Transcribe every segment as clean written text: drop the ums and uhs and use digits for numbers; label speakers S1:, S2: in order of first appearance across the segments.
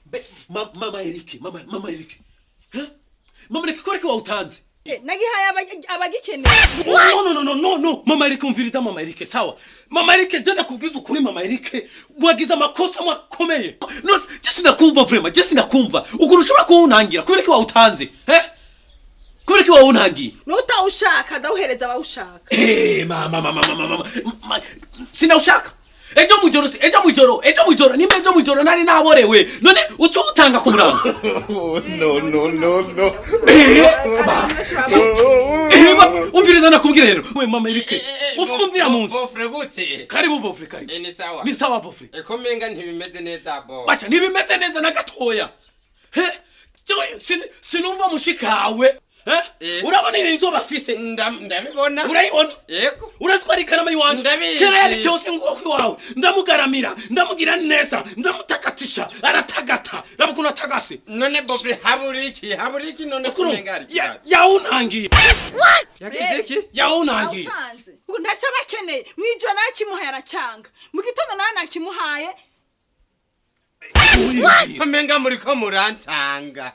S1: Be, mama Eric, mama Eric. Huh? Mama Eric, ko wawutanze?
S2: Nagihaye abagikeneye.
S1: No, no, no, no, no, no. Mama Eric, umviriza mama Eric, sawa. Mama Eric, je ndakubwiza ukuri mama Eric, wagize amakosa makomeye. No, je sinakumva vraiment, je sinakumva. Ukuntu ushobora kuwuntangira, kubera ko wawutanze. Eh? Kubera ko wawuntangiye.
S2: N'utawushaka ndawuhereza abawushaka.
S1: Eh, mama, mama, mama, mama. Sinawushaka. Ejo mwijoro, ejo mwijoro, ejo mwijoro, nimba ejo mwijoro nari naborewe. None uca uwutanga ku murango.
S3: No, no, no, no.
S1: Eh, eh, umviriza nakubwira rero. We mama Eric, ufumvira mu nzu.
S4: Beau-frère gute?
S1: Karibu beau-frère, karibu.
S4: Ni sawa.
S1: Ni sawa beau-frère.
S4: Eko menga ntibimeze neza bo.
S1: Basha ntibimeze neza na gatoya. He? Jewe sinumva mushikawe. He?
S4: Eh.
S1: Urabona iri zuba afise?
S4: Ndabibona.
S1: Urayibona?
S4: Yego.
S1: Urazi ko ari ikarama iwanje?
S4: Ndabizi.
S1: Kera yari cyose ngoko iwawe. Ndamugaramira, ndamugira neza, ndamutakatisha, aratagata. Raba ukuntu atagase.
S4: None beau-frère habura iki? Habura iki none kumenga ari
S1: Urumva? Yawuntangiye.
S4: Yagize iki?
S1: Yawuntangiye.
S2: Awutanze ngo ntacyo abakeneye. Mwijoro nakimuhaye aracanga, mu gitondo nawe nakimuhaye.
S4: Kumenga muriko muransanga.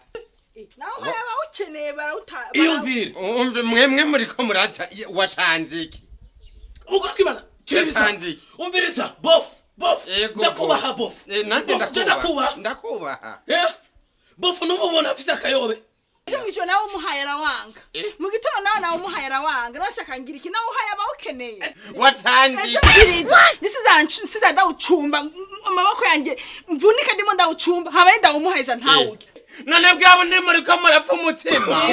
S2: Nawe uhaye abawukeneye barawuta.
S1: Iyumvire.
S4: Umve mwemwe muriko muransa watanze iki?
S1: Ukuri kw'Imana. Chiriza.
S4: Yatanze iki?
S1: Umviriza. Bof. Bof.
S4: Yego,
S1: Ndakubaha bof.
S4: Nanjye
S1: Bof, je ndakubaha.
S4: ndakubaha.
S1: Eh? Bof numubona afise akayobe.
S2: Ejo mwijoro nawe umuhaye arawanga, mu gitondo nawe nawe umuhaye arawanga. Nawe ashaka ngira iki? Nawe uhaye abawukeneye.
S4: Watanze
S2: Ejo
S4: iki?
S2: mviriza nisiza ndawucumba amaboko yanjye mvunika ndimo ndawucumba habaye ndawumuheza ntawurye.
S4: None bwabo ndi muriko murapfa umutsima.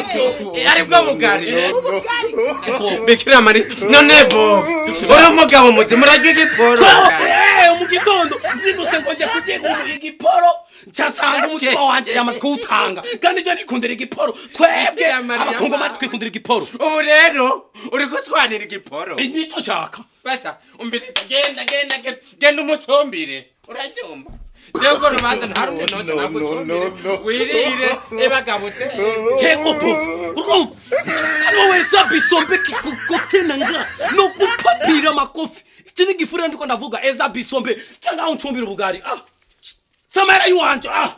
S4: Ari bwo bugari.
S2: Ubu bwari
S4: Bikira Mariya none bo uri umugabo muzima urarya igiporo.
S1: Eh, mu gitondo nzindutse ngo njye kurya igiporo, nsanga umutima wanje yamaze kuwutanga, kandi je nikundira igiporo. Twebwe
S4: Bikira Mariya.
S1: abakongomani twikundira igiporo.
S4: Ubu rero uri kutwanira igiporo.
S1: Nico nshaka.
S4: Basa umbiri genda genda genda genda umucumbire uraryumva jewe urwo rubanza nta rundi noca
S3: No, no,
S4: nagucumbire
S3: no, no.
S4: wirire ebagabute.
S1: Keko bof, urumva kandi wowe zabisombe kikukotena nga no kupapira makofi. Iki ni gifurira ndiko ndavuga eza bisombe cyangwa uncumbira ubugari. Ah, samara iwanje ah.